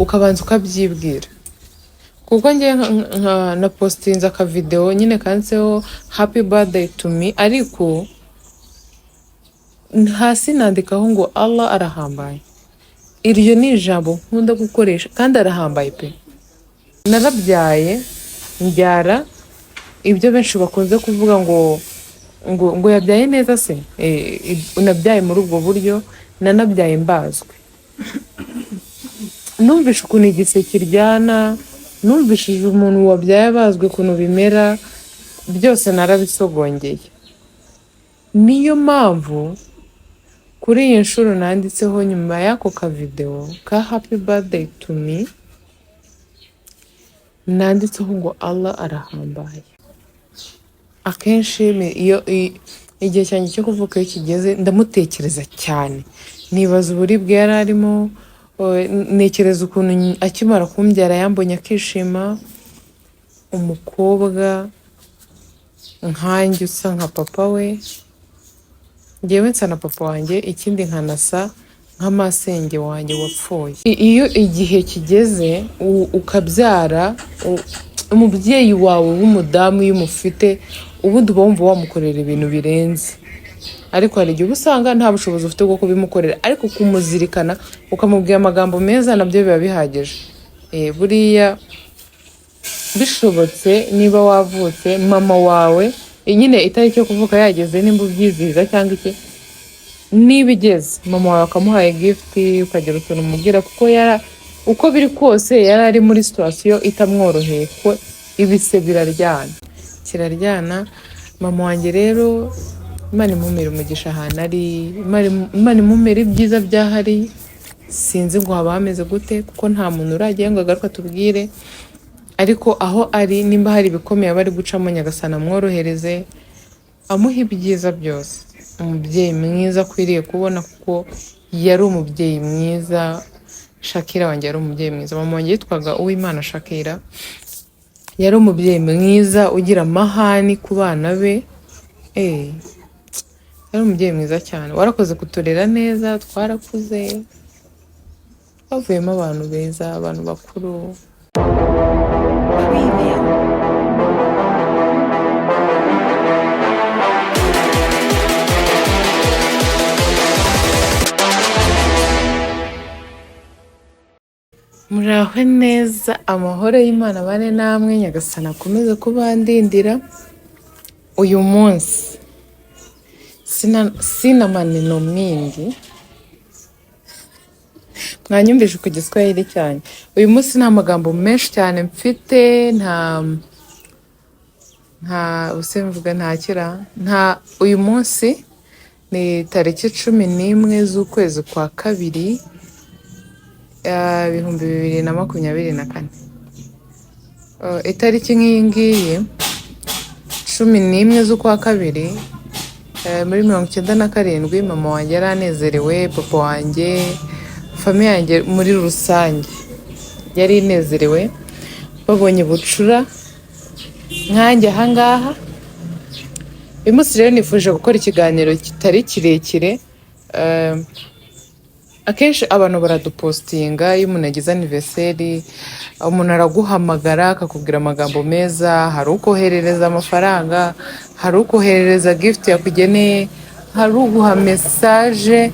Ukabanza ukabyibwira, kuko njye na postinze akavideo nyine kanditseho "Happy birthday to me", ariko hasi nandikaho ngo "Allah arahambaye". Iryo ni ijambo nkunda gukoresha, kandi arahambaye pe. Narabyaye, mbyara ibyo benshi bakunze kuvuga ngo yabyaye neza se. Nabyaye muri ubwo buryo, nanabyaye mbazwe. Numvishe ukuntu igise kiryana, numvishije umuntu wabyaye abazwe ukuntu bimera, byose narabisogongeye. Niyo mpamvu kuri iyi nshuro nanditseho, nyuma y'ako kavideo ka "Happy birthday to me", nanditseho ngo "Allah arahambaye". Akenshi iyo igihe cyanjye cyo kuvuka iyo kigeze, ndamutekereza cyane, nibaza uburibwe yari arimo, ntekereza ukuntu akimara kumbyara yambonye akishima, umukobwa nkanjye usa nka papa we. Ngewe nsa na papa wanjye, ikindi nkanasa nk'amasenge wanjye wapfuye. Iyo igihe kigeze ukabyara, umubyeyi wawe w'umudamu iyo umufite, ubundi uba wumva wamukorera ibintu birenze, ariko hari igihe uba usanga nta bushobozi ufite bwo kubimukorera, ariko kumuzirikana ukamubwira amagambo meza nabyo biba bihagije. Buriya bishobotse, niba wavutse mama wawe nyine itariki yo kuvuka yageze, nimba ubyizihiza cyangwa iki, niba igeze mama wawe akamuhaye gift, ukagira utuntu umubwira, kuko yara uko biri kose yari ari muri situation itamworoheye, kuko ibise biraryana, kiraryana. Mama wanjye rero, Imana imumere umugisha ahantu ari, Imana imumere ibyiza byahari. Sinzi ngo haba hameze gute, kuko nta muntu urajyayo ngo agaruke atubwire, ariko aho ari, nimba hari ibikomeye aba ari gucamo, Nyagasani amworohereze, amuha ibyiza byose umubyeyi mwiza akwiriye kubona, kuko yari umubyeyi mwiza. Shakira wanjye yari umubyeyi mwiza. Mama wanjye yitwaga Uwimana Shakira, yari umubyeyi mwiza ugira amahani ku bana be. Yari umubyeyi mwiza cyane. Warakoze kuturera neza, twarakuze, twavuyemo abantu beza, abantu bakuru. Preview. Muraho neza, amahoro y'Imana abane namwe, Nyagasani akomeze kubandindira. Uyu munsi sina maneno mingi, mwanyumvise ku Giswahili cyane. Uyu munsi nta magambo menshi cyane mfite, nta use mvuga, nta kira nta. Uyu munsi ni tariki 11 z'ukwezi kwa kabiri, 2024. Itariki nk'iyi ngiyi, 11 z'ukwa kabiri, muri 97, mama wanjye yari anezerewe, papa wanjye, famille yanjye muri rusange yari inezerewe, babonye bucura nkanjye ahangaha. Uyu munsi rero nifuje gukora ikiganiro kitari kirekire. Akenshi abantu baradupostinga iyo umuntu yagize anniversaire, umuntu araguhamagara akakubwira amagambo meza, hari ukoherereza amafaranga, hari ukoherereza gift yakugeneye, hari uguha message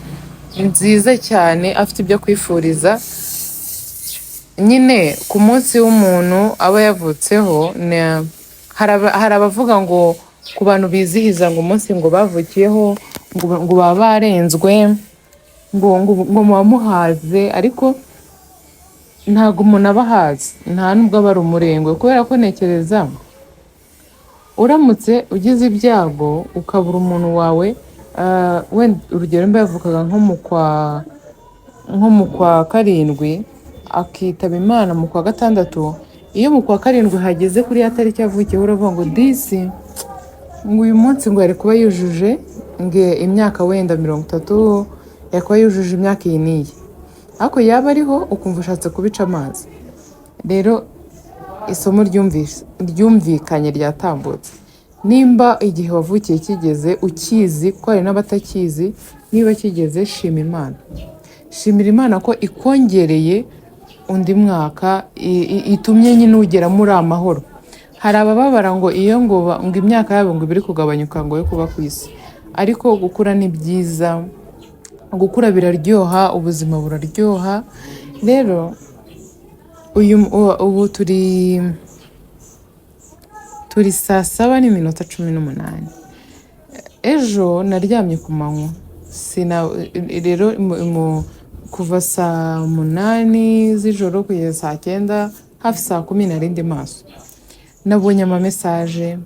nziza cyane afite ibyo akwifuriza. Nyine ku munsi w'umuntu aba yavutseho, hari abavuga ngo ku bantu bizihiza ngo umunsi ngo bavukiyeho ngo baba barenzwe, ngo muba muhaze, ariko ntabwo umuntu aba ahaze, nta nubwo aba ari umurengwe, kubera ko ntekereza uramutse ugize ibyago ukabura umuntu wawe, wenda urugero nimba yavukaga nko mu kwa karindwi, akitaba Imana mu kwa gatandatu, iyo mu kwa karindwi hageze kuri ya tariki yavukiyeho, uravuga ngo disi, ngo uyu munsi ngo yari kuba yujuje ngo imyaka wenda 30, yari kuba yujuje imyaka iyi n'iyi, ariko yaba ariho ukumva ushatse kubica amazi. Rero isomo ryumvikanye ryatambutse: nimba igihe wavukiye kigeze ukizi, kuko hari n'abatakizi, niba kigeze, shima Imana, shimira Imana ko ikongereye. Undi mwaka itumye nyine ugera muri amahoro. Hari abababara ngo iyo ngo ngo imyaka yabo ngo iba iri kugabanyuka ngo yo kuba ku isi, ariko gukura ni byiza, gukura biraryoha, ubuzima buraryoha. Rero ubu turi 7:18. Ejo naryamye ku manywa, sina rero kuva 8:00 z'ijoro kugeza 9:00, hafi 10:00, nari ndi maso. Nabonye ama message.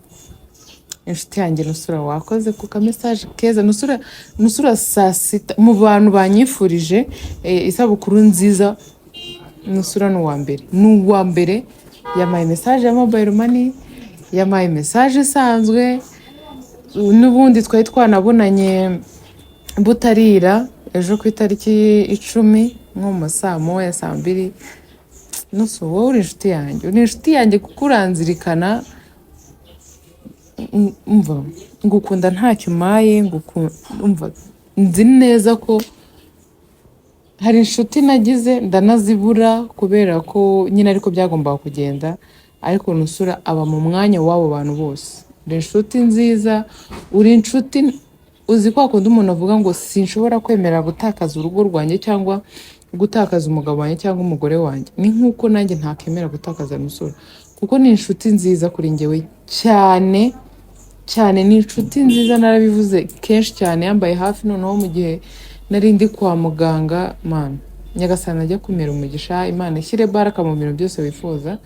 Inshuti yanjye Nusura, wakoze ku ka message keza. Nusura, Nusura, 6:00 mu bantu banyifurije isabukuru nziza, Nusura ni uwa mbere, ni uwa mbere. Yampaye message ya mobile money, yampaye message isanzwe. N'ubundi twari twanabonanye butarira ejo ku itariki 10, nko mu 1:00, 2:00. Nusu, wowe uri inshuti yanjye, uri inshuti yanjye kuko uranzirikana. Umva, ngukunda ntacyo umaye. Umva, nzi neza ko hari inshuti nagize ndanazibura kubera ko nyine ariko byagombaga kugenda, ariko Nusura aba mu mwanya w'abo bantu bose. Uri inshuti nziza, uri inshuti. Uzi kwa kundi umuntu avuga ngo sinshobora kwemera gutakaza urugo rwanjye cyangwa gutakaza umugabo wanjye cyangwa umugore wanjye, ni nk'uko nanjye ntakemera gutakaza Nusura, kuko ni inshuti nziza kuri njyewe cyane cyane. Ni inshuti nziza, narabivuze kenshi cyane, yambaye hafi noneho mu gihe nari ndi kwa muganga. Mana Nyagasani ajya kumera umugisha, Imana ishyire baraka mu bintu byose wifuza.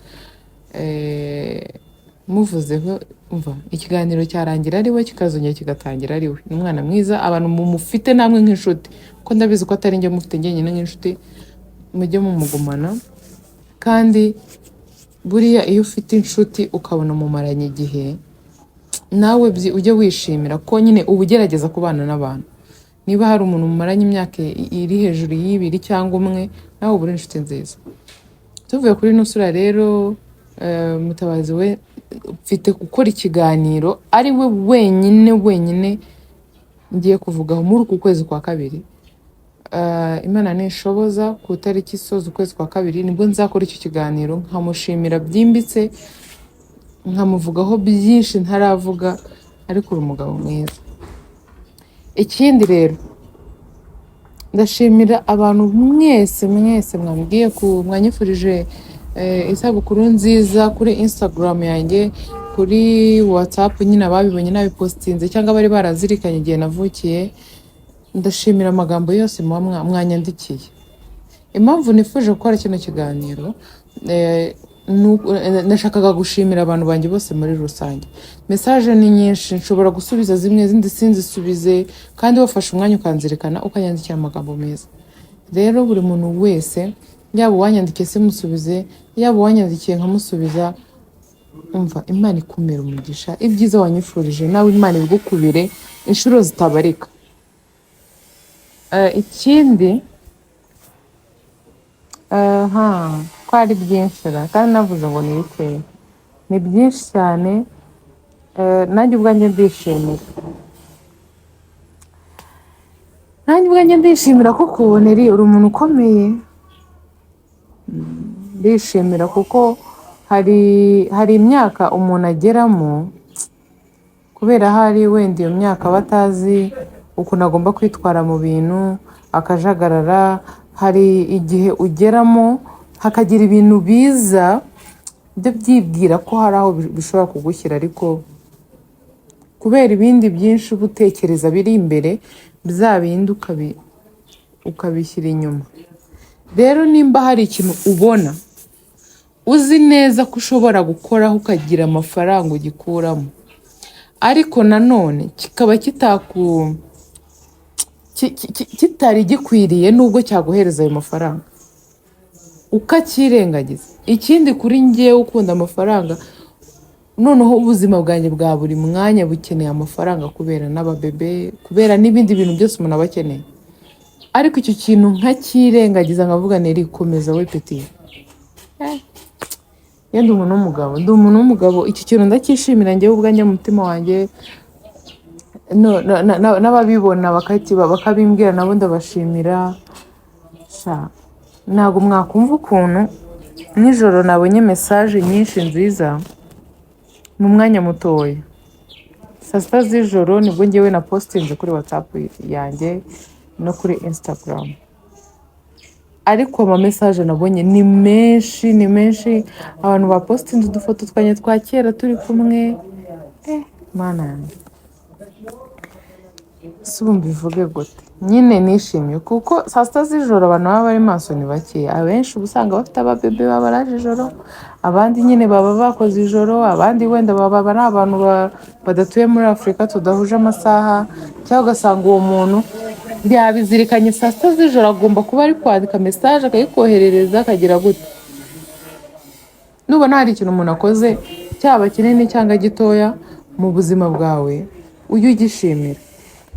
Muvuzeho, umva, ikiganiro cyarangira ari we, kikazongera kigatangira ari we. Ni umwana mwiza. Abantu mumufite namwe nk'inshuti, ko ndabizi ko atari njye mufite njyenyine nk'inshuti, mujye mumugumana. Kandi buriya iyo ufite inshuti ukabona mumaranye igihe, nawe ujye wishimira ko nyine uba ugerageza kubana n'abantu. Niba hari umuntu mumaranye imyaka iri hejuru y'ibiri cyangwa umwe, nawe uba uri inshuti nziza. Tuvuye kuri Nusura rero, Mutabazi we mfite gukora ikiganiro ari we wenyine wenyine ngiye kuvugaho muri uku kwezi kwa kabiri. Imana nishoboza, ku itariki isoza ukwezi kwa kabiri nibwo nzakora icyo kiganiro, nkamushimira byimbitse, nkamuvugaho byinshi ntaravuga, ariko uri umugabo mwiza. Ikindi rero, ndashimira abantu mwese mwese mwambwiye ku mwanyifurije isabukuru nziza kuri Instagram yanjye, kuri WhatsApp nyine, ababibonye nabipostinze cyangwa bari barazirikanye igihe navukiye. Ndashimira amagambo yose muba mwanyandikiye. Impamvu nifuje gukora kino kiganiro, nashakaga gushimira abantu banjye bose muri rusange. Message ni nyinshi, nshobora gusubiza zimwe, izindi sinzisubize, kandi wafashe umwanya ukanzirikana, ukanyandikira amagambo meza. Rero buri muntu wese, yaba uwanyandikiye simusubize, yaba uwanyandikiye nkamusubiza, umva, Imana ikumira umugisha. Ibyiza wanyifurije, nawe Imana ibigukubire inshuro zitabarika. Ikindi, aha ko ari byinshi ra, kandi navuze ngo ni bikeya, ni byinshi cyane. Nanjye ubwanjye ndishimira, nanjye ubwanjye ndishimira kuko Neri, uri umuntu ukomeye. Ndishimira kuko hari imyaka umuntu ageramo, kubera hari wenda iyo myaka aba atazi ukuntu agomba kwitwara mu bintu, akajagarara. Hari igihe ugeramo hakagira ibintu biza byo byibwira ko hari aho bishobora kugushyira, ariko kubera ibindi byinshi uba utekereza biri imbere, bya bindi ukabishyira inyuma. Rero nimba hari ikintu ubona uzi neza ko ushobora gukoraho ukagira amafaranga ugikuramo, ariko nanone kikaba kitari gikwiriye nubwo cyaguhereza ayo mafaranga, ukakirengagiza. Ikindi, kuri njyewe ukunda amafaranga, noneho ubuzima bwanjye bwa buri mwanya bukeneye amafaranga kubera n'ababebe, kubera n'ibindi bintu byose umuntu aba akeneye, ariko icyo kintu nkakirengagiza, nkavuga neri komeza we petit. Iyo ndi umuntu w'umugabo, ndi umuntu w'umugabo, iki kintu ndacyishimira njyewe ubwanjye mu mutima wanjye. No, n'ababibona bakabimbwira nabo ndabashimira. Sha, Ntabwo mwakumva ukuntu nijoro nabonye message nyinshi nziza mu mwanya mutoya. Saa 6 z'ijoro nibwo ngewe na postinze kuri WhatsApp yanjye no kuri Instagram, ariko ama message nabonye ni menshi, ni menshi. Abantu bapostinze udufoto twanjye twa kera turi kumwe. Mana yanjye, si ubu mbivuge gute? Nyine nishimye kuko saa 6 z'ijoro abantu baba bari maso ni bakeya. Abenshi uba usanga bafite ababebe babaraje ijoro, abandi nyine baba bakoze ijoro, abandi wenda baba ari abantu badatuye muri Afurika, tudahuje amasaha, cyangwa ugasanga uwo muntu yabizirikanye saa 6 z'ijoro, agomba kuba ari kwandika message akayikoherereza, akagira gute. Nubona hari ikintu umuntu akoze, cyaba kinini cyangwa gitoya mu buzima bwawe, ujye ugishimira.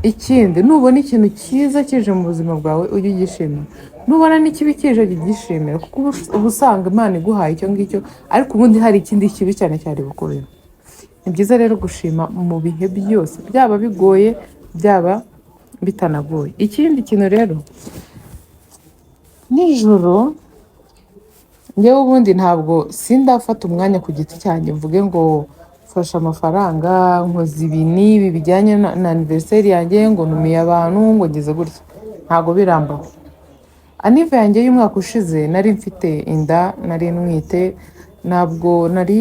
Ikindi, nubona ikintu cyiza kije mu buzima bwawe, ujye ugishimira. Nubona n'ikibi kije, jya ugishimira, kuko uba usanga Imana iguhaye icyo ngicyo, ariko ubundi hari ikindi kibi cyane cyari bukubeho. Ni byiza rero gushima mu bihe byose, byaba bigoye, byaba bitanagoye. Ikindi kintu rero, nijoro njyewe ubundi ntabwo sindafata umwanya ku giti cyanjye mvuge ngo mfashe amafaranga, nkoze ibi n'ibi bijyanye na anniversaire yanjye, ngo ntumiye abantu, ngo ngeze gutya. Ntabwo birambaho. Anniv yanjye y'umwaka ushize nari mfite inda, nari ntwite. Ntabwo nari,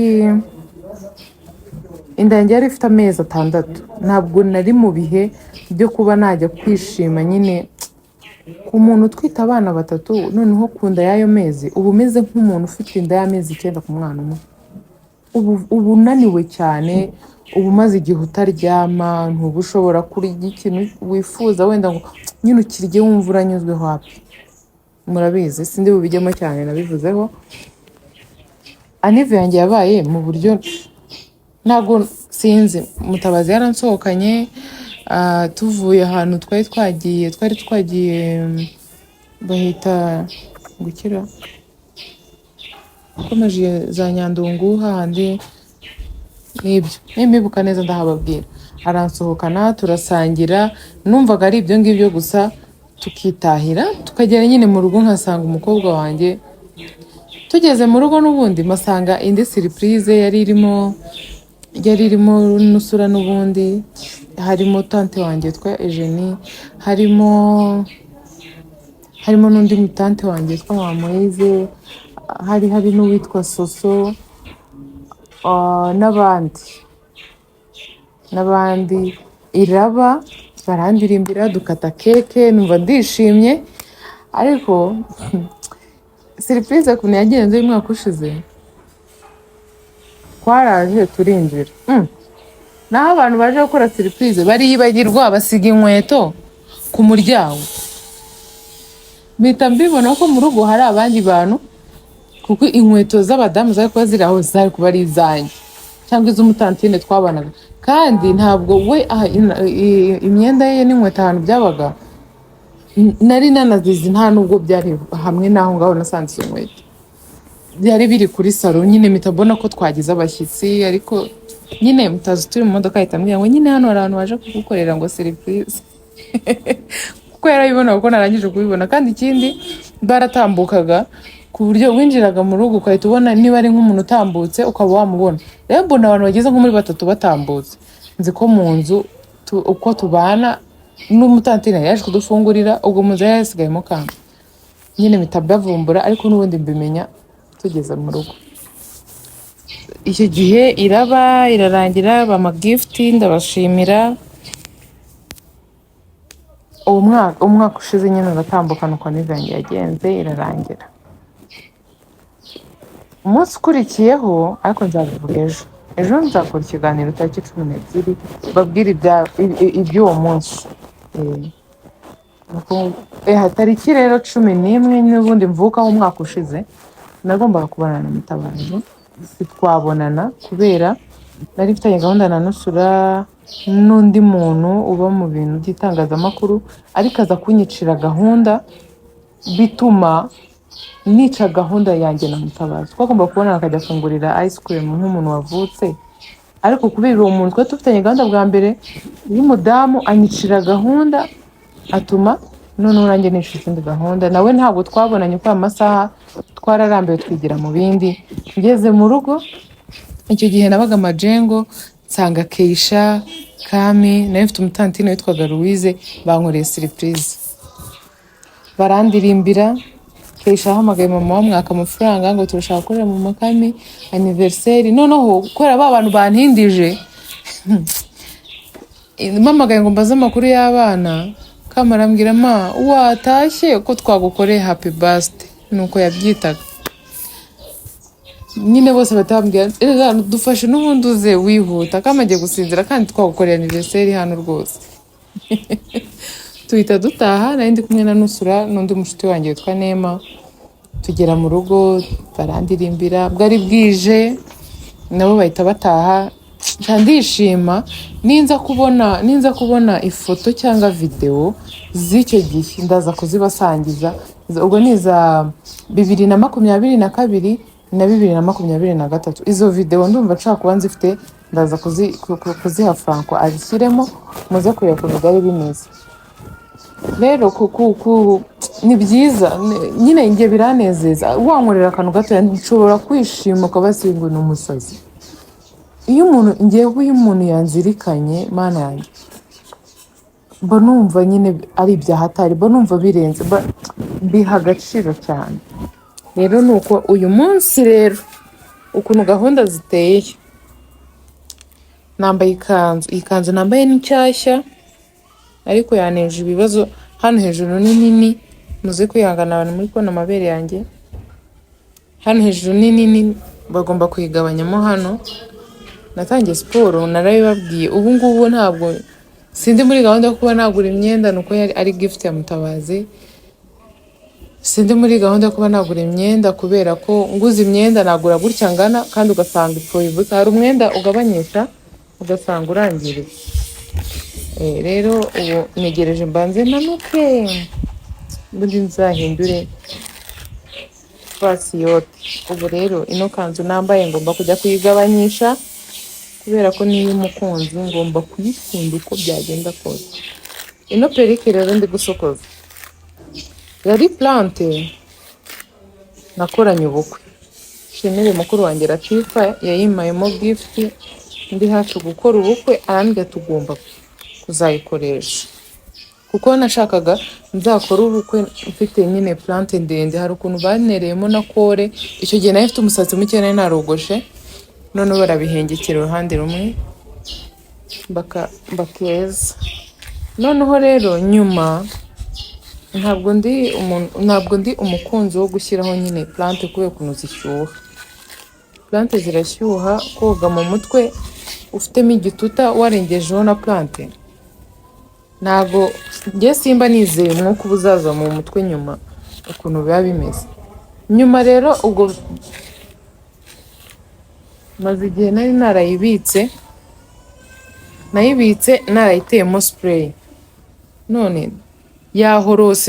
inda yanjye yari ifite amezi 6. Ntabwo nari mu bihe byo kuba najya kwishima. Nyine ku muntu utwite abana batatu, noneho ku nda y'ayo mezi, uba umeze nk'umuntu ufite inda y'amezi 9 ku mwana umwe. Uba unaniwe cyane, uba umaze igihe utaryama, ntuba ushobora kurya ikintu wifuza wenda ngo nyine ukirye wumva uranyuzwe. Wapi, murabizi, sindi bubijyemo cyane, nabivuzeho. Anniv yanjye yabaye mu buryo ntabwo sinzi. Mutabazi yaransohokanye, tuvuye ahantu twari twagiye, bahita gukira ukomeje za Nyandungu hahandi, nibyo nimbibuka neza ndahababwira. Aransohokana, turasangira. Numvaga ari ibyo ngibyo gusa, tukitahira, tukagera nyine mu rugo nkasanga umukobwa wanjye. Tugeze mu rugo n'ubundi mpasanga indi surprise yari irimo Nusura n'ubundi, harimo tante wanjye witwa Eugenie, harimo n'undi mutante wanjye witwa Mama Moise, hari n'uwitwa Soso, n'abandi n'abandi. Iraba barandirimbira, dukata cake, numva ndishimye. Ariko surprise ukuntu yagenze y'umwaka ushize, twaraje turinjira. Naho abantu baje gukora surprise bariyibagirwa, basiga inkweto ku muryango. Mpita mbibona ko mu rugo hari abandi bantu, kuko inkweto z'abadamu zari kuba ziri aho zari kuba ari izanjye cyangwa iz'umutantine twabanaga. Kandi ntabwo we imyenda ye n'inkweto ahantu byabaga nari nanazizi, nta nubwo byari hamwe n'aho ngaho nasanze izo nkweto, byari biri kuri salon. Nyine mpita mbona ko twagize abashyitsi, ariko nyine mutazi turi mu modoka, ahita ambwira ngo nyine hano hari abantu baje kugukorera ngo surprise, kuko yarabibona, kuko narangije kubibona. Kandi ikindi, baratambukaga ku buryo winjiraga mu rugo ugahita ubona niba ari nk'umuntu utambutse, ukaba wamubona. Rero mbona abantu bageze nko muri batatu batambutse, nzi ko mu nzu uko tubana n'umutantine yaje kudufungurira, ubwo mu nzu yari yasigayemo kantu. Nyine mpita mbavumbura, ariko n'ubundi mbimenya tugeze mu rugo. Icyo gihe iraba irarangira, bampa gift, ndabashimira. Uwo mwaka, umwaka ushize nyine uratambukana uko anniv yanjye yagenze, irarangira. Umunsi ukurikiyeho, ariko nzabivuga ejo, ejo nzakora ikiganiro tariki 12, mbabwire iby'uwo munsi. Tariki rero 11 n'ubundi mvukaho umwaka ushize, nagombaga kubonana na Mutabazi, sitwabonana kubera nari mfitanye gahunda na Nusura n'undi muntu uba mu bintu by'itangazamakuru, ariko aza kunyicira gahunda, bituma nica gahunda yanjye na Mutabazi. Twagomba kubonana akajya afungurira ice cream nk'umuntu wavutse, ariko kubera uwo muntu twari dufitanye gahunda bwa mbere y'umudamu, anyicira gahunda, atuma Noneho nanjye nishe izindi gahunda, nawe ntabwo twabonanye uko amasaha, twararambiwe twigira mu bindi. Ngeze mu rugo icyo gihe nabaga Majengo, nsanga Keisha, Kami, nawe mfite umutantine witwaga Louise, bankoreye surprise, barandirimbira. Keisha ahamagaye mama bamwaka amafaranga ngo turashaka gukorera mama Kami anniversaire. Noneho kubera ba bantu bantindije, mpamagaye ngo mbaze amakuru y'abana, Kami arambwira: "Ma, watashye ko twagukoreye happy birthday?" Nuko yabyitaga nyine. Bose batambwira: "Erega dufashe n'ubundi uze wihuta, Kami agiye gusinzira kandi twagukoreye anniversaire hano rwose." Tuhita dutaha, nari ndi kumwe na Nusura n'undi mushuti wanjye witwa Nema. Tugera mu rugo barandirimbira, bwari bwije, nabo bahita bataha. Nca ndishima. Ninza kubona ifoto cyangwa videwo z'icyo gihe ndaza kuzibasangiza. Ubwo ni iza 2022 na 2023. Izo videwo ndumva nshaka kuba nzifite, ndaza kuziha Franco azishyiremo, muze kureba ukuntu byari bimeze. Rero ni byiza, nyine njye biranezeza. Wankorera akantu gatoya nshobora kwishima ukaba ngo ni umusazi. Iyo umuntu, ngewe iyo umuntu yanzirikanye, Mana yanjye, mba numva nyine ari ibyahatari, mba numva birenze, mbiha agaciro cyane. Rero ni uko uyu munsi rero ukuntu gahunda ziteye, nambaye ikanzu. Iyi kanzu nambaye ni nshyashya, ariko yaneje ibibazo. Hano hejuru ni nini, muze kwihangana abantu muri kubona amabere yanjye. Hano hejuru ni nini, bagomba kuyigabanyamo hano. Natangiye siporo, narabibabwiye. Ubu ngubu ntabwo sindi muri gahunda yo kuba nagura imyenda, nuko yari ari gift ya Mutabazi. Sindi muri gahunda yo kuba nagura imyenda, kubera ko nguze imyenda nagura gutya ngana kandi ugasanga ipfuye ubusa. Hari umwenda ugabanyisha ugasanga urangiritse. Rero ubu ntegereje mbanze nanuke, ubundi nzahindure fasi yote. Ubu rero ino kanzu nambaye ngomba kujya kuyigabanyisha, kubera ko niyo umukunzi ngomba kuyikunda uko byagenda kose. Ino perike rero ndi gusokoza yari plante nakoranye ubukwe. Nshimire mukuru wanjye Latifa, yayimpayemo gift ndi hafi gukora ubukwe, arambwira tugomba kuzayikoresha, kuko nashakaga nzakora ubukwe mfite nyine plante ndende. Hari ukuntu banereyemo na kore. Icyo gihe nari mfite umusatsi muke, nari narogoshe, noneho barabihengekera uruhande rumwe bakeza. Noneho rero nyuma ntabwo ndi umukunzi wo gushyiraho nyine plante, kubera ukuntu zishyuha. Plante zirashyuha, koga mu mutwe ufitemo igituta warengejeho na plante, ntabwo njye simba nizeye umwuka uba uzaza mu mutwe nyuma ukuntu biba bimeze nyuma. Rero ubwo maze igihe nari narayibitse, nayibitse narayiteyemo spray, none yahorose,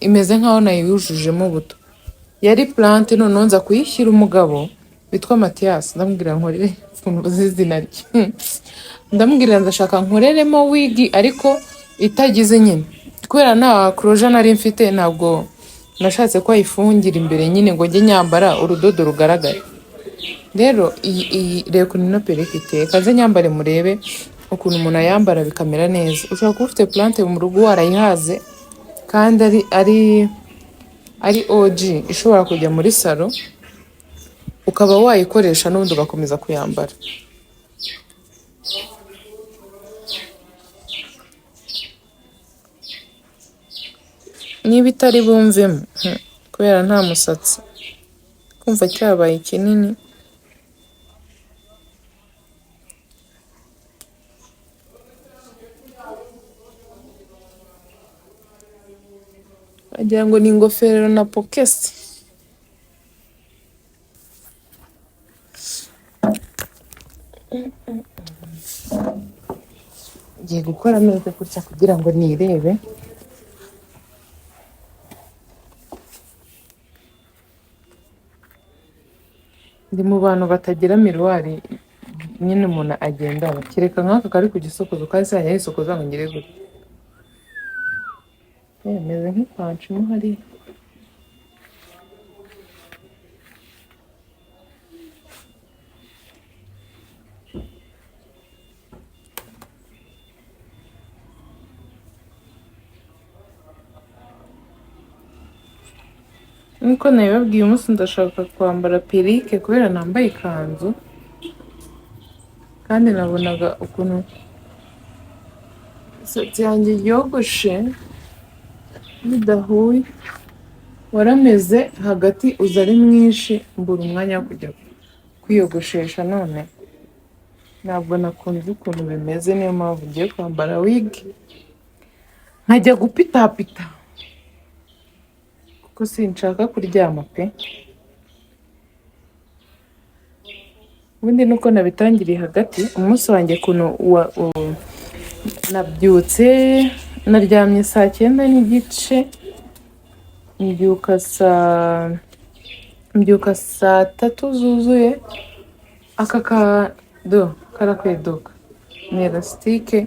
imeze nkaho nayujujemo buto. Yari plante, noneho nza kuyishyira umugabo witwa Mathias, ndamubwira nkorere, ukuntu uzi izina rye, ndamubwira ndashaka nkoreremo wig, ariko itagize nyine, kubera nta closure nari mfite, ntabwo nashatse ko ayifungira imbere nyine ngo njye nyambara urudodo rugaragara. Rero iyi reba ukuntu ino perike iteye, kaze nyambare murebe ukuntu umuntu ayambara bikamera neza. Ushobora kuba ufite plante mu rugo warayihaze kandi ari OG, ishobora kujya muri salon ukaba wayikoresha n'ubundi ugakomeza kuyambara. Niba itari bumvemo, kubera nta musatsi, kumva cyabaye kinini. Wagira ngo ni ingofero na pokesi. Ngiye gukora ameze gutya kugira ngo nirebe. Ndi mu bantu batagira miroir nyine umuntu agendana, kereka nk'aka kari ku gisokozo, kandi sinajya nisokoza ngo ngire gutya. Meze nk'ipanshi mo hariya. Nkuko nabibabwiye, umunsi ndashaka kwambara perike kubera nambaye ikanzu, kandi nabonaga ukuntu imisatsi yanjye yogoshe bidahuye. Warameze hagati uza ari mwinshi, mbura umwanya wo kujya kwiyogoshesha, none ntabwo nakunze ukuntu bimeze, niyo mpamvu ngiye kwambara wig nkajya gupitapita kuko sinshaka kuryama pe. Ubundi nuko nabitangiriye hagati, umunsi wanjye ukuntu nabyutse, naryamye saa 9:30, mbyuka saa 3 zuzuye. Aka kado karakweduka ni elasitike,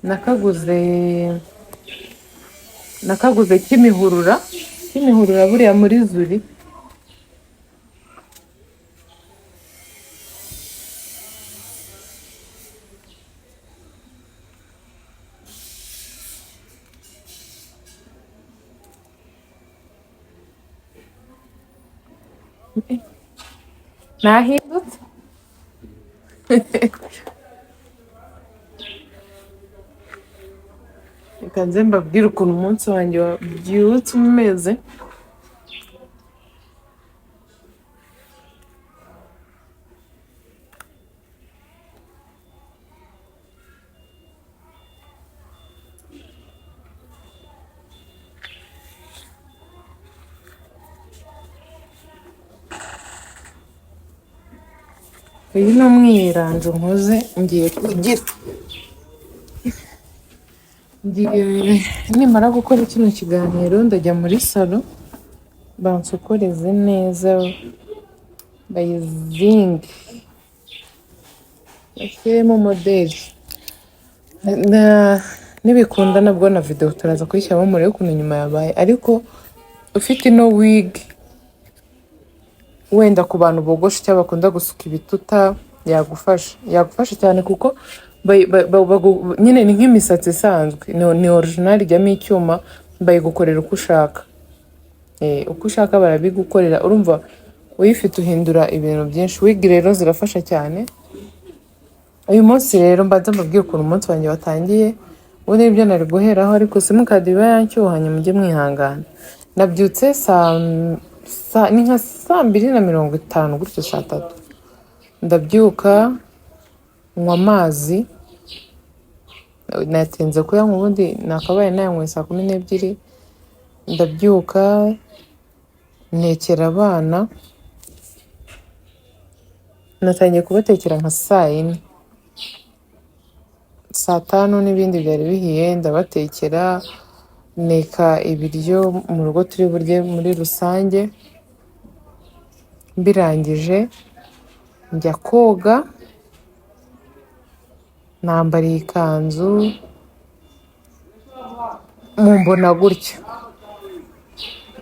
nakaguze Kimihurura, Kimihurura buriya muri Zuri. Nahindutse. Reka nze mbabwire ukuntu umunsi wanjye wabyutse umeze. Uyu ni umwirongi nkoze, ngiye kugira ngiye nimara gukora kino kiganiro ndajya muri salo bansokoreze neza, bayizinge bashyiremo moderi. Nibikunda nabwo na video turaza kuyishyiramo murebe ukuntu nyuma yabaye. Ariko ufite ino wig, wenda ku bantu bogosha cyangwa bakunda gusuka ibituta, yagufasha cyane kuko nyine ni nk'imisatsi isanzwe, ni original ijyamo icyuma, bayigukorera uko ushaka. Uko ushaka barabigukorera, urumva uyifite uhindura ibintu byinshi. Wig rero zirafasha cyane. Uyu munsi rero mbanza mbabwire ukuntu umunsi wanjye watangiye, ubundi nibyo nari guheraho, ariko simukadi iba yancyuhanye, mujye mwihangana. Nabyutse ni nka saa 2:50 gutyo, saa 3 ndabyuka nywa amazi, natinze kuyanywa, ubundi nakabaye nayanyweye saa 12. Ndabyuka ntekera abana, natangiye kubatekera nka saa 4, saa 5 n'ibindi byari bihiye, ndabatekera, nteka ibiryo mu rugo turi burye muri rusange. Mbirangije njya koga, nambara iyi kanzu, mumbona gutya.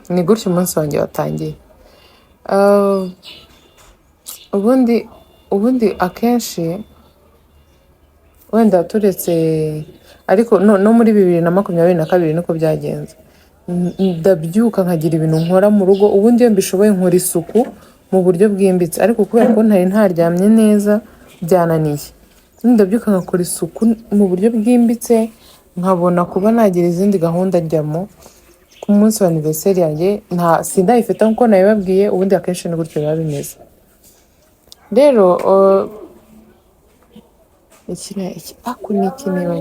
Ni gutya umunsi wanjye watangiye. Ubundi akenshi wenda turetse, ariko no muri 2022 niko byagenze. Ndabyuka nkagira ibintu nkora mu rugo, ubundi iyo mbishoboye nkora isuku mu buryo bwimbitse, ariko kubera ko ntari ntaryamye neza byananiye. Ndabyuka nkakora isuku mu buryo bwimbitse, nkabona kuba nagira izindi gahunda njyamo. Ku munsi wa anniversaire yanjye nta sindayifata nkuko nabibabwiye, ubundi akenshi ni gutyo biba bimeze. Rero iki na iki, aku ni iki niba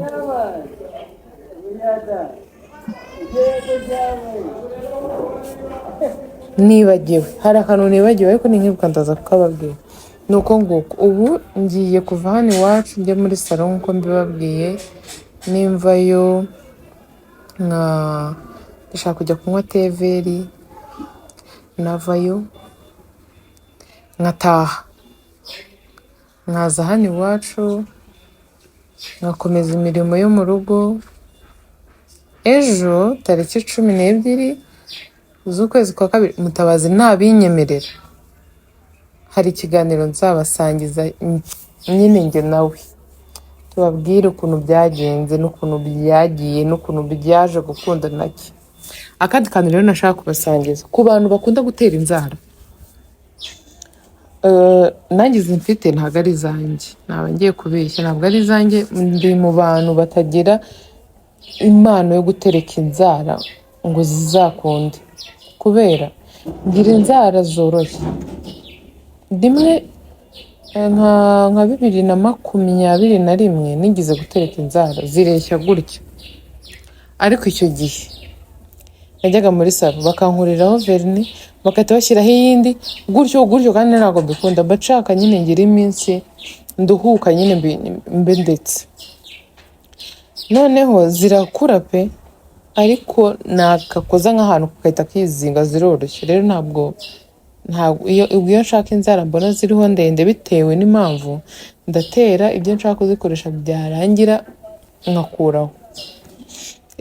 nibagiwe, hari akantu nibagiwe ariko ninkibuka ndaza kukababwira. Nuko nguko ubu ngiye kuva hano iwacu njye muri salo nkuko mbibabwiye, nimvayo nka ndashaka kujya kunywa teveri, navayo nkataha nkaza hano iwacu nkakomeza imirimo yo mu rugo. Ejo tariki 12 z'ukwezi kwa kabiri, Mutabazi ntabinyemerera, hari ikiganiro nzabasangiza nyine njye nawe, tubabwire ukuntu byagenze n'ukuntu byagiye n'ukuntu byaje gukunda nacyo. Akandi kantu rero nashaka kubasangiza ku bantu bakunda gutera inzara, nanjye izi mfite ntabwo ari izanjye, ntabwo ngiye kubeshya, ntabwo ari izanjye. Ndi mu bantu batagira impano yo gutereka inzara ngo zizakunde, kubera ngira inzara zoroshye. Rimwe nka 2021 nigeze gutereka inzara zireshya gutya, ariko icyo gihe najyaga muri salon bakankuriraho vernis, bagahita bashyiraho iyindi gutyo gutyo, kandi ntabwo mbikunda. Mba nshaka nyine ngira iminsi nduhuka nyine mbe ndetse noneho zirakura pe, ariko nakakoza nk'ahantu kagahita kizinga, ziroroshye. Rero ntabwo iyo nshaka inzara mbona ziriho ndende bitewe n'impamvu, ndatera ibyo nshaka kuzikoresha byarangira nkakuraho.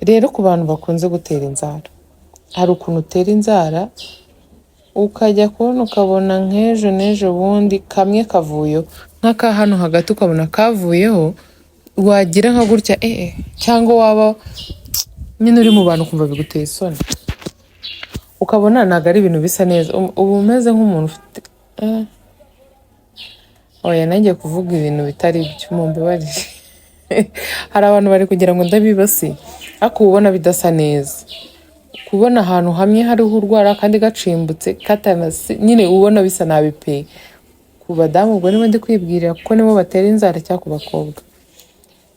Rero ku bantu bakunze gutera inzara, hari ukuntu utera inzara ukajya kubona ukabona nk'ejo n'ejo bundi kamwe kavuyeho, nk'aka hano hagati ukabona kavuyeho, wagira nka gutya cyangwa waba nyine uri mu bantu ukumva biguteye isoni, ukabona ntabwo ari ibintu bisa neza, uba umeze nk'umuntu ufite oya, nanjye kuvuga ibintu bitari byo, mumbabarire. Hari abantu bari kugira ngo ndabibasiye, ariko uba ubona bidasa neza, kubona ahantu hamwe hariho urwara kandi gacimbutse katanasi nyine ubona bisa nabi pe. Ku badamu ubwo nibo ndi kwibwirira kuko nibo batera inzara, cyangwa ku bakobwa.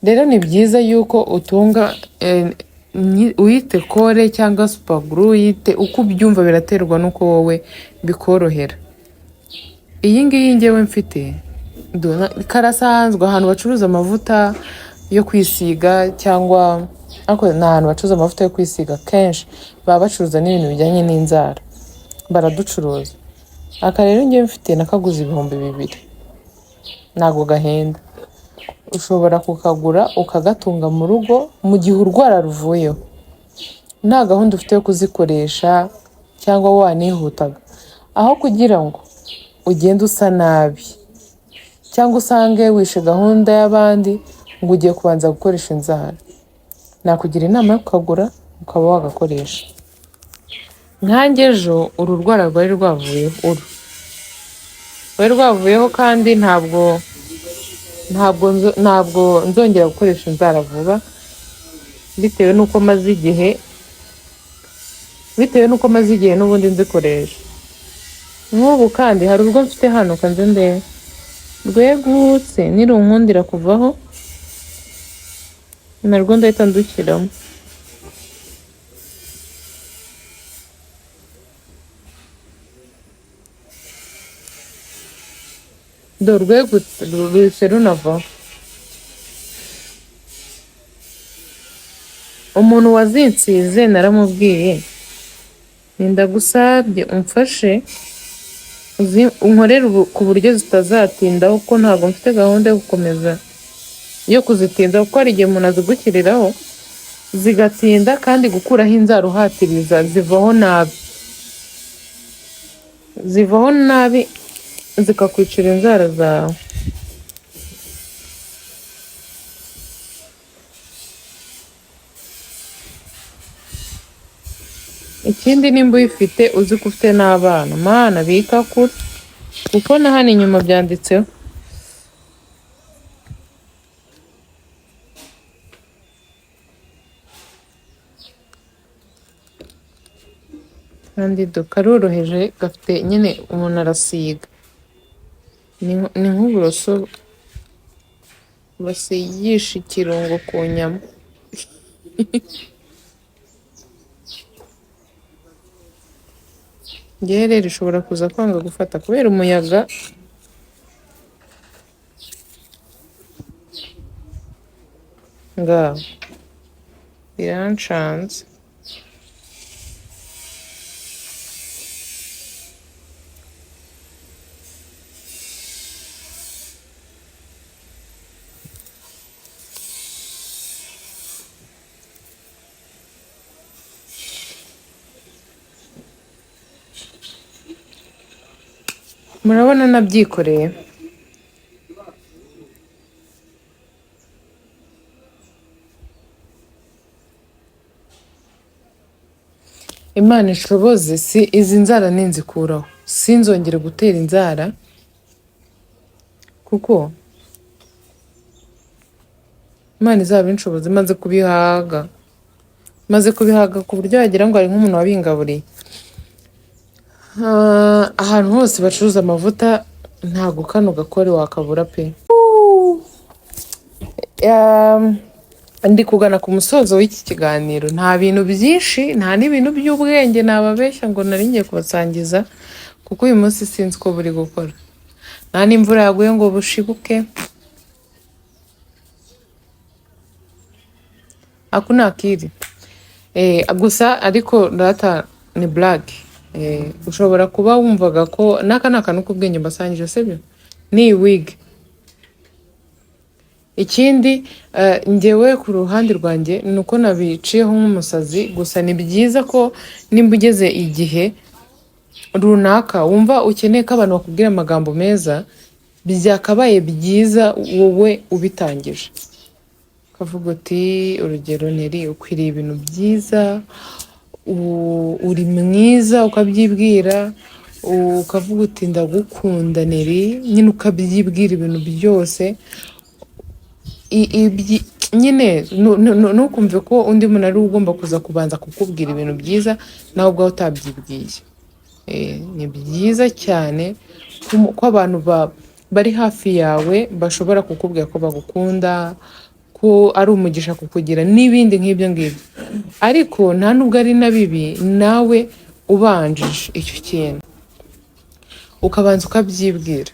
Rero ni byiza yuko utunga uyite colle cyangwa super glue, uyite uko ubyumva, biraterwa n'uko wowe bikorohera. Iyi ngiyi ngewe mfite karasanzwe ahantu bacuruza amavuta yo kwisiga, cyangwa ariko ni ahantu bacuruza amavuta yo kwisiga kenshi baba bacuruza n'ibintu bijyanye n'inzara, baraducuruza. Aka rero ngewe mfite nakaguze 2000, ntabwo gahenda. Ushobora kukagura ukagatunga mu rugo mu gihe urwara ruvuyeho, nta gahunda ufite yo kuzikoresha cyangwa wanihutaga, aho kugira ngo ugende usa nabi cyangwa usange wishe gahunda y'abandi ngo ugiye kubanza gukoresha inzara. Nakugira inama yo kukagura ukaba wagakoresha. Nkanjye ejo uru rwara rwari rwavuyeho, uru rwari rwavuyeho, kandi ntabwo nzongera gukoresha inzara vuba, bitewe n'uko maze igihe, bitewe n'uko maze igihe n'ubundi nzikoresha. Nk'ubu kandi hari urwo mfite hano, kanze ndebe rwegutse, nirunkundira kuvaho narwo ndahita ndushyiramo. Dore rwegutse, ruhise runavaho. Umuntu wazinsize naramubwiye nti ndagusabye umfashe unkorere ku buryo zitazatindaho, kuko ntabwo mfite gahunda yo gukomeza yo kuzitinda, kuko hari igihe umuntu azigushyiriraho zigatinda, kandi gukuraho inzara uhatiriza zivaho nabi, zivaho nabi zikakwicira inzara zawe. Ikindi nimba uyifite uzi ko ufite n'abana, mana bika kure, kuko na hano inyuma byanditseho. Kandi karoroheje, gafite nyine umuntu arasiga, ni nk'uburoso basigisha ikirungo ku nyama. Ngewe rero ishobora kuza kwanga gufata kubera umuyaga. Ngaho birancanze. Murabona nabyikoreye. Imana ishoboze, si izi nzara ninzikuraho sinzongere gutera inzara, kuko Imana izaba inshoboze. Maze kubihaga, maze kubihaga ku buryo wagira ngo hari nk'umuntu wabingaburiye. Ahantu hose bacuruza amavuta ntago kano gakore wakabura pe. Ndi kugana ku musozo w'iki kiganiro. Nta bintu byinshi, nta n'ibintu by'ubwenge nababeshya ngo nari ngiye kubasangiza, kuko uyu munsi sinzi uko buri gukora. Nta n'imvura yaguye ngo bushibuke. Hakuna akili. Gusa ariko data ni blague. Ushobora kuba wumvaga ko n'aka ni akantu k'ubwenge mbasangije, sibyo? Ni wig. Ikindi, njyewe ku ruhande rwanjye ni uko nabiciyeho nk'umusazi, gusa ni byiza ko nimba ugeze igihe runaka wumva ukeneye ko abantu bakubwira amagambo meza, byakabaye byiza wowe ubitangije. Ukavuga uti urugero Neri ukwiriye ibintu byiza, uri mwiza, ukabyibwira, ukavuga uti ndagukunda Neri, nyine ukabyibwira ibintu byose. Nyine ntukumve ko undi muntu ari we ugomba kuza kubanza kukubwira ibintu byiza nawe ubwawe utabyibwiye. Ni byiza cyane ko abantu bari hafi yawe bashobora kukubwira ko bagukunda, ko ari umugisha kukugira n'ibindi nk'ibyo ngibyo. Ariko nta nubwo ari na bibi nawe ubanjije icyo kintu ukabanza ukabyibwira.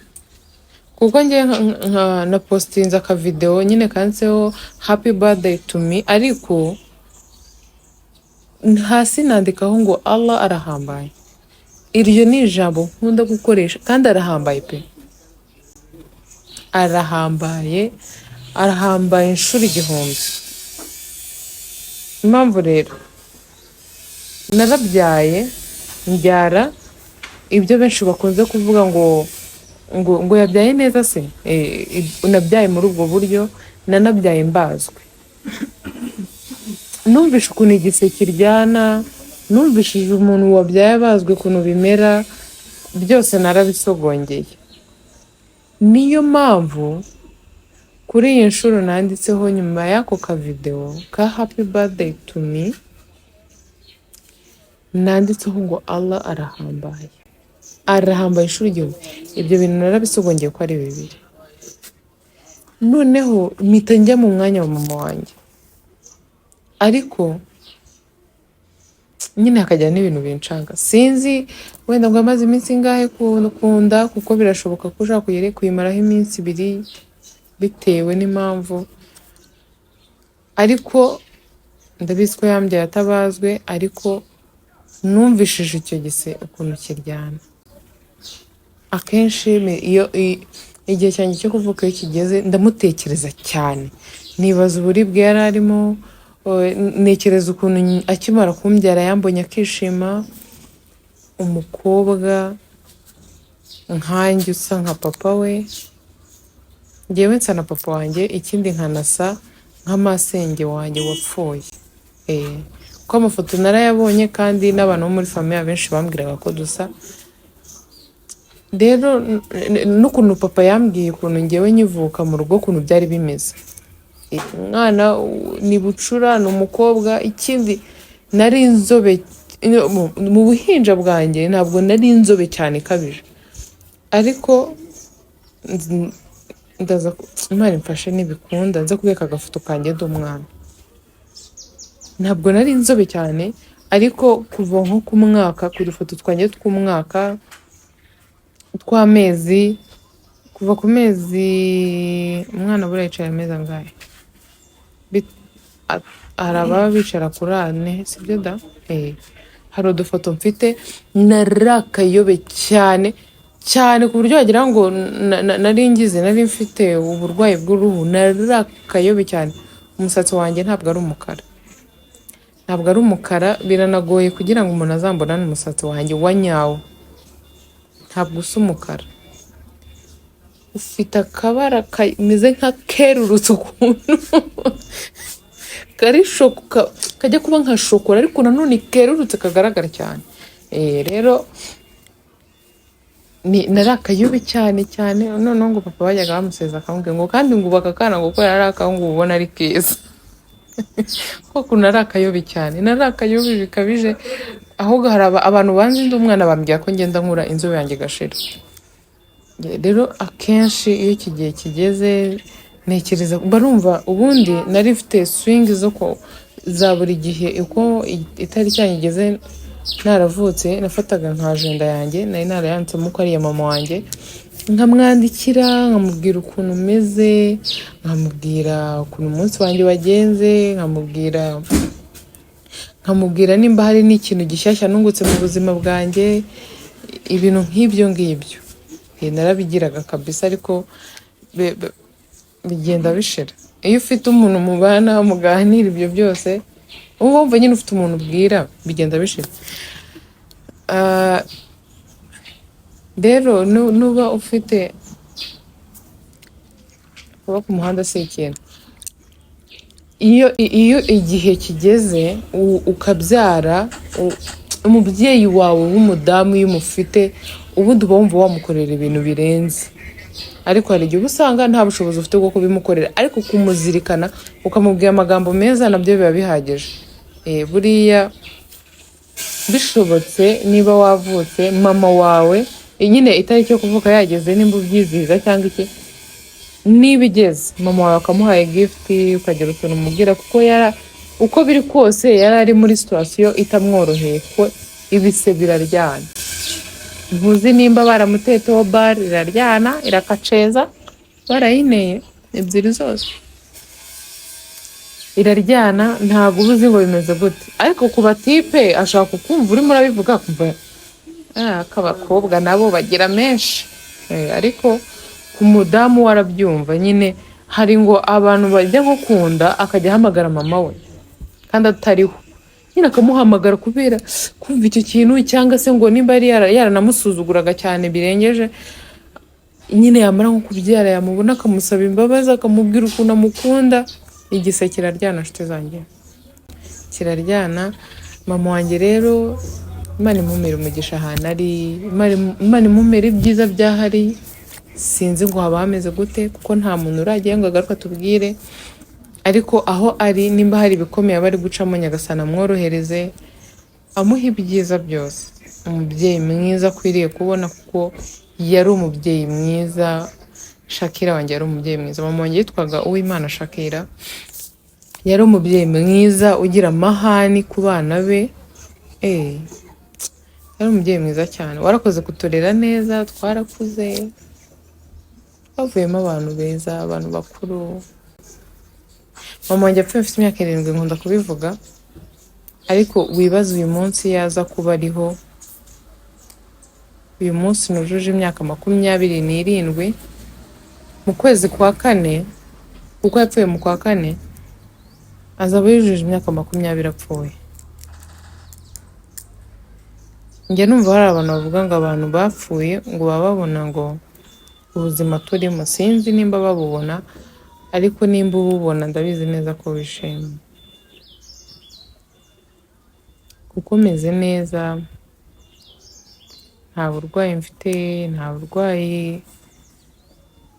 Kuko njye na postinze akavideo nyine kanditseho happy birthday to me, ariko hasi nandikaho ngo Allah arahambaye. Iryo ni ijambo nkunda gukoresha kandi arahambaye pe. Arahambaye, arahambaye inshuro 1000. Impamvu rero narabyaye mbyara ibyo benshi bakunze kuvuga ngo yabyaye neza se, nabyaye muri ubwo buryo, nanabyaye mbazwe. Numvishe ukuntu igise kiryana, numvishije umuntu wabyaye abazwe ukuntu bimera, byose narabisogongeye. Niyo mpamvu kuri iyi nshuro nanditseho nyuma y'ako kavideo ka happy birthday to me, nanditseho ngo Allah arahambaye. Arahambaye inshuro 1000. Ibyo bintu narabisogongeye ko ari bibiri. Noneho mpita njya mu mwanya wa mama wanjye. Ariko nyine hakajya n'ibintu bincanga. Sinzi wenda ngo amaze iminsi ingahe kunda, kuko birashoboka ko ushobora kuyimaraho iminsi ibiri bitewe n'impamvu. Ariko ndabizi ko yambyaye atabazwe, ariko numvishije icyo gise ukuntu kiryana. Akenshi iyo igihe cyanjye cyo kuvuka iyo kigeze ndamutekereza cyane, nibaza uburibwe yari arimo, ntekereza ukuntu akimara kumbyara yambonye akishima, umukobwa nkanjye usa nka papa we, njyewe nsa na papa wanjye, ikindi nkanasa nk'amasenge wanjye wapfuye. Kuko amafoto narayabonye kandi n'abantu bo muri famille benshi bambwiraga ko dusa. Rero n'ukuntu papa yambwiye ukuntu njyewe nkivuka mu rugo ukuntu byari bimeze. Umwana ni bucura, ni umukobwa, ikindi nari inzobe mu buhinja bwanjye ntabwo nari inzobe cyane ikabije. Ariko ndaza Imana imfashe nibikunda nze kubereka agafoto kanjye ndi umwana. Ntabwo nari inzobe cyane, ariko kuva nko ku mwaka, ku dufoto twanjye tw'umwaka, tw'amezi, kuva ku mezi, umwana buriya yicaye amezi angahe? Hari ababa bicara kuri ane, sibyo da? Hari udufoto mfite narakayobe cyane cyane ku buryo wagira ngo nari ngize, nari mfite uburwayi bw'uruhu, narakayobe cyane. Umusatsi wanjye ntabwo ari umukara. Ntabwo ari umukara, biranagoye kugira ngo umuntu azambonane umusatsi wanjye wa nyawo. Ntabwo usa umukara, ufite akabara kameze nk'akerurutse ukuntu, kari kajya kuba nka shokora, ariko nanone kerurutse, kagaragara cyane. Rero ni nari akayubi cyane cyane. Noneho ngo papa bajyaga bamuseza, akamubwira ngo kandi ngo ubu aka kana ngo ko yari akahungu ubona ari keza, koko nari akayobi cyane, nari akayobi bikabije. Ahubwo hari abantu banzi ndi umwana bambwira ko ngenda nkura inzobe yanjye igashira. Rero akenshi iyo iki gihe kigeze ntekereza, mba numva ubundi nari mfite swing zo ko za buri gihe uko itariki yanjye igeze naravutse, nafataga nka agenda yanjye nari narayanditsemo ko ari iya mama wanjye, nkamwandikira, nkamubwira ukuntu meze, nkamubwira ukuntu umunsi wanjye wagenze, nkamubwira nimba hari n'ikintu gishyashya nungutse mu buzima bwanjye, ibintu nk'ibyo ngibyo. Narabigiraga kabisa, ariko bigenda bishira. Iyo ufite umuntu mubana, muganira ibyo byose, uba wumva nyine ufite umuntu ubwira, bigenda bishira. Ah, rero nuba ufite kuba ku muhanda si ikintu. Iyo igihe kigeze ukabyara, umubyeyi wawe w'umudamu iyo umufite, ubundi uba wumva wamukorera ibintu birenze. Ariko hari igihe uba usanga nta bushobozi ufite bwo kubimukorera, ariko kumuzirikana, ukamubwira amagambo meza, nabyo biba bihagije. Buriya bishobotse, niba wavutse mama wawe nyine itariki yo kuvuka yageze, nimba ubyizihiza cyangwa iki, niba igeze mama wawe akamuhaye gift, ukagira utuntu umubwira, kuko yara uko biri kose yari ari muri situation itamworoheye, kuko ibise biraryana. Ntuzi nimba baramuteteho bar iraryana, irakaceza, barayineye ebyiri zose, iraryana. Ntabwo uba uzi ngo bimeze gute. Ariko ku batipe ashaka kukumva urimo urabivuga, akumva ah, ak'abakobwa nabo bagira menshi. Ariko ku mudamu we arabyumva nyine. Hari ngo abantu bajya nko kunda, akajya ahamagara mama we kandi atariho nyine, akamuhamagara kubera kumva icyo kintu, cyangwa se ngo nimba yari yaranamusuzuguraga cyane birengeje nyine, yamara nko kubyara yamubona akamusaba imbabazi, akamubwira ukuntu amukunda. Igise kiraryana, nshuti zanjye, kiraryana. Mama wanjye rero, Imana imumere umugisha ahantu ari, Imana imumere ibyiza byahari. Sinzi ngo haba hameze gute, kuko nta muntu urajyayo ngo agaruke atubwire. Ariko aho ari, nimba hari ibikomeye aba ari gucamo, Nyagasani amworohereze, amuha ibyiza byose umubyeyi mwiza akwiriye kubona, kuko yari umubyeyi mwiza. Shakira wanjye yari umubyeyi mwiza. Mama wanjye yitwaga Uwimana Shakira. Yari umubyeyi mwiza ugira amahani ku bana be. Yari umubyeyi mwiza cyane. Warakoze kuturera neza, twarakuze, twavuyemo abantu beza, abantu bakuru. Mama wanjye apfuye mfite imyaka 7, nkunda kubivuga, ariko wibaze uyu munsi yaza kuba ariho. Uyu munsi nujuje imyaka 27 mu kwezi kwa kane, kuko yapfuye mu kwa kane, azaba yujuje imyaka 20 apfuye. Njya numva hari abantu bavuga ngo abantu bapfuye ngo baba babona ngo ubuzima turimo. Sinzi nimba babubona, ariko nimba ububona, ndabizi neza ko wishimye, kuko meze neza, nta burwayi mfite, nta burwayi,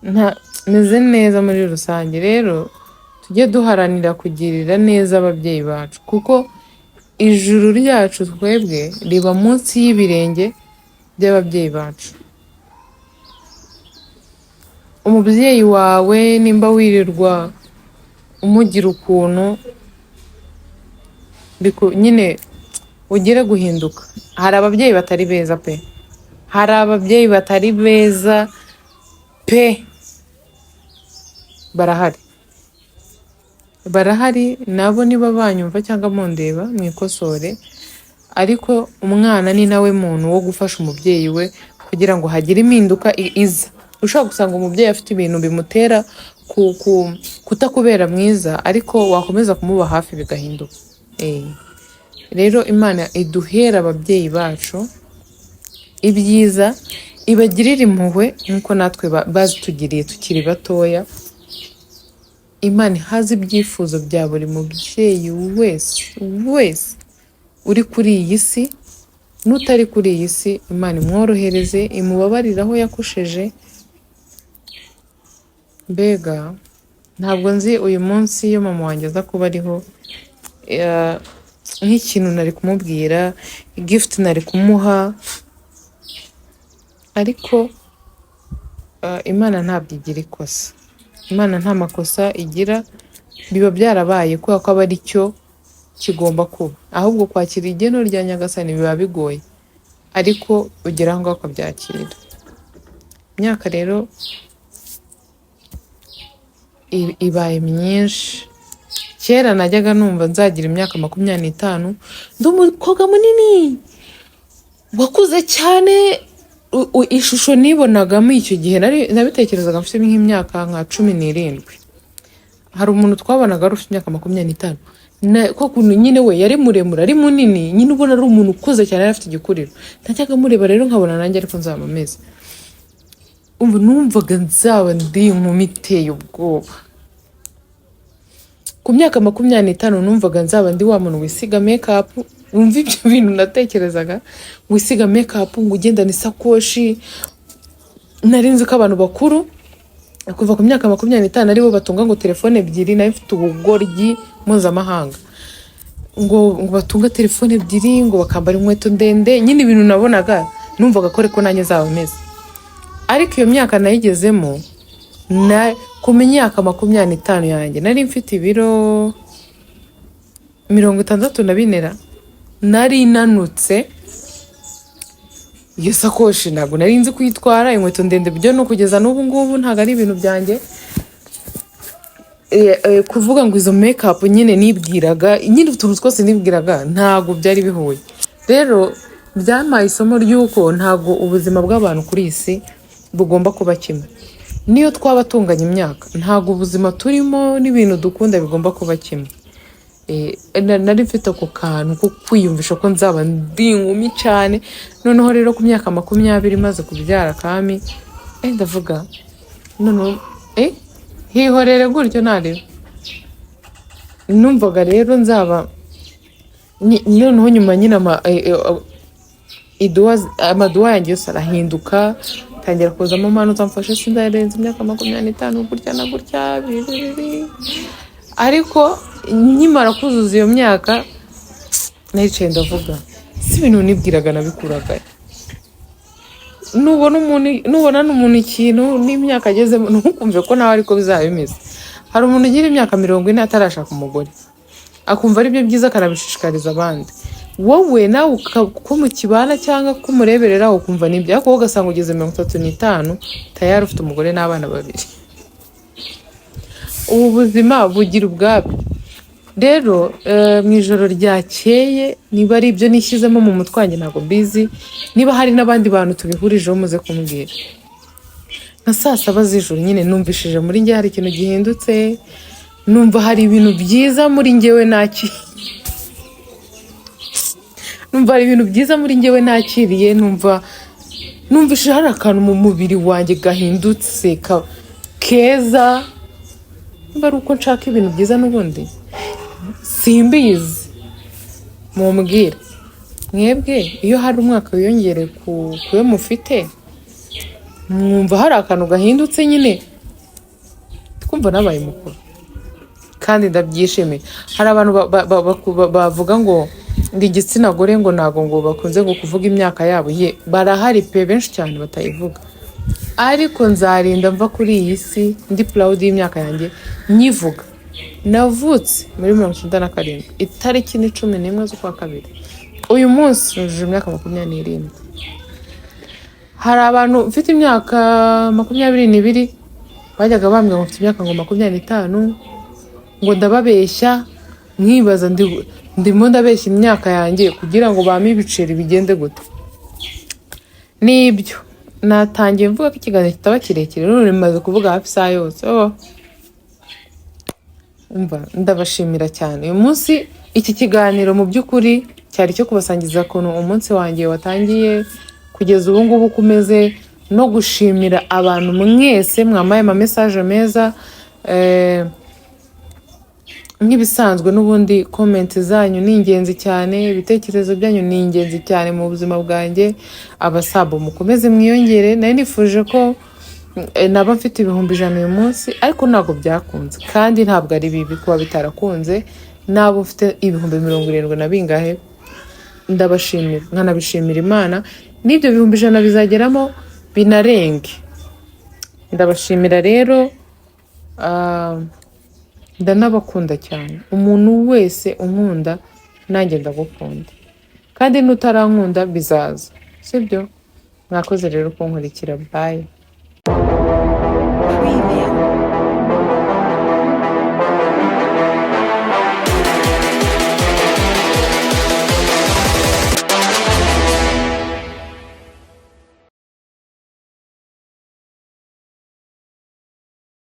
nta meze neza muri rusange. Rero tujye duharanira kugirira neza ababyeyi bacu, kuko ijuru ryacu twebwe riba munsi y'ibirenge by'ababyeyi bacu. Umubyeyi wawe nimba wirirwa umugira ukuntu nyine ugere guhinduka. Hari ababyeyi batari beza pe, hari ababyeyi batari beza pe, barahari, barahari. Nabo niba banyumva cyangwa mundeba, mwikosore. Ariko umwana ni nawe muntu wo gufasha umubyeyi we kugira ngo hagire impinduka iza. Ushobora gusanga umubyeyi afite ibintu bimutera kutakubera mwiza, ariko wakomeza kumuba hafi bigahinduka. Rero Imana iduhera ababyeyi bacu ibyiza. ibagirire impuhwe nk'uko natwe bazitugiriye tukiri batoya. Imana ihaze ibyifuzo bya buri mubyeyi wese wese uri kuri iyi si n'utari kuri iyi si. Imana imworohereze, imubabarire aho yakosheje. Mbega ntabwo nzi uyu munsi iyo mama wanjye aza kuba ariho, nk'ikintu nari kumubwira, gift nari kumuha, ariko Imana ntabwo igira ikosa. Imana nta makosa igira. Biba byarabaye kubera ko aba ari cyo kigomba kuba. Ahubwo kwakira igeno rya Nyagasani biba bigoye, ariko ugera aho ngaho ukabyakira. Imyaka rero ibaye myinshi. Kera najyaga numva nzagira imyaka 25 ndi umukobwa munini wakuze cyane. Ishusho nibonagamo icyo gihe, nabitekerezaga mfite nk'imyaka nka 17. Hari umuntu twabonaga wari ufite imyaka 25, kwa kuntu nyine we yari muremure, ari munini, nyine ubona ari umuntu ukuze cyane, yari afite igikuriro. Najyaga mureba rero nkabona nanjye ariko nzaba meze. Umva, numvaga nzaba ndi inkumi iteye ubwoba. Ku myaka 25 numvaga nzaba ndi wa muntu wisiga makeup. Wumva ibyo bintu natekerezaga: wisiga makeup, ngo ugendane isakoshi. Nari nzi ko abantu bakuru kuva ku myaka 25 aribo batunga ngo telefone ebyiri. Nayo mfite ubugoryi mpuzamahanga, ngo batunga telefone ebyiri, ngo bakambara inkweto ndende. Nyine ibintu nabonaga, numvaga ko ariko nanjye nzaba meze. Ariko iyo myaka nayigezemo na ku myaka 25 yanjye nari mfite ibiro 64, nari nanutse. Iyo sakoshi ntabwo nari nzi kuyitwara, inkweto ndende byo no kugeza n'ubu ngubu ntabwo ari ibintu byanjye. Kuvuga ngo izo makeup nyine nibwiraga, nyine utuntu twose nibwiraga ntabwo byari bihuye. Rero byampaye isomo ry'uko ntabwo ubuzima bw'abantu kuri iyi si bugomba kuba kimwe. Niyo twaba tunganya imyaka, ntabwo ubuzima turimo n'ibintu dukunda bigomba kuba kimwe. Nari mfite ako kantu ko kwiyumvisha ko nzaba ndi inkumi cyane. Noneho rero ku myaka 20 maze kubyara Kami, ndavuga noneho hihorere gutyo ntareba. Numvaga rero nzaba noneho nyuma nyine amaduwa yanjye yose arahinduka, tangira kuzamo mpano zamfashe sindarenza imyaka 25 gutya na gutya bibiri. Ariko nkimara kuzuza iyo myaka naricaye ndavuga: si ibintu nibwiraga nabikuraga? Nubona n'umuntu ikintu n'imyaka agezemo, ntukumve ko nawe ariko bizaba bimeze. Hari umuntu ugira imyaka 40 atarashaka umugore, akumva aribyo byiza, akanabishishikariza abandi. Wowe nawe ko mukibana cyangwa ko umureberera ukumva nibyo, ariko wowe ugasanga ugeze 35 tayari ufite umugore n'abana babiri. Ubu buzima bugira ubwabyo. Rero mu ijoro ryakeye, niba ari ibyo nishyizemo mu mutwe wanjye ntabwo mbizi, niba hari n'abandi bantu tubihurijeho muze kumbwira. Nka saa saba z'ijoro nyine numvishije muri njye hari ikintu gihindutse, numva hari ibintu byiza muri njyewe numva hari ibintu byiza muri njyewe nakiriye. Numvishije hari akantu mu mubiri wanjye gahindutse keza. Niba ari uko nshaka ibintu byiza n'ubundi simbizi, mumbwire mwebwe. Iyo hari umwaka wiyongereye ku yo mufite, mwumva hari akantu gahindutse nyine. Twumva nabaye mukuru kandi ndabyishimiye. Hari abantu bavuga ngo igitsina gore ngo ntabwo ngo bakunze ngo kuvuga imyaka yabo. Ye, barahari pe, benshi cyane batayivuga, ariko nzarinda mva kuri iyi si ndi proud y'imyaka yanjye nyivuga. Navutse muri 97, itariki ni 11 z'ukwa kabiri. Uyu munsi nujuje imyaka 27. Hari abantu mfite imyaka 22 bajyaga bambwira ngo mfite imyaka ngo 25, ngo ndababeshya. Nkibaza ndimo ndabeshya imyaka yanjye kugira ngo bampe ibiceri bigende gute? Nibyo natangiye mvuga ko ikiganiro kitaba kirekire, none maze kuvuga hafi isaha yose. Oh. Umva, ndabashimira cyane. Uyu munsi iki kiganiro mu by'ukuri cyari icyo kubasangiza ukuntu umunsi wanjye watangiye kugeza ubu ngubu uko umeze. no gushimira abantu mwese mwamaye ama message meza. Nk'ibisanzwe n'ubundi, comment zanyu ni ingenzi cyane, ibitekerezo byanyu ni ingenzi cyane mu buzima bwanjye. Aba sub mukomeze mwiyongere. Nari nifuje ko naba mfite 100,000 uyu munsi, ariko ntabwo byakunze, kandi ntabwo ari bibi kuba bitarakunze. Naba ufite 70,000 na bingahe, ndabashimira, nkanabishimira Imana. N'ibyo 100,000 bizageramo binarenge. Ndabashimira rero, ndanabakunda cyane. Umuntu wese unkunda, nanjye ndagukunda, kandi n'utarankunda bizaza, sibyo? Mwakoze rero kunkurikira. Bye. Preview.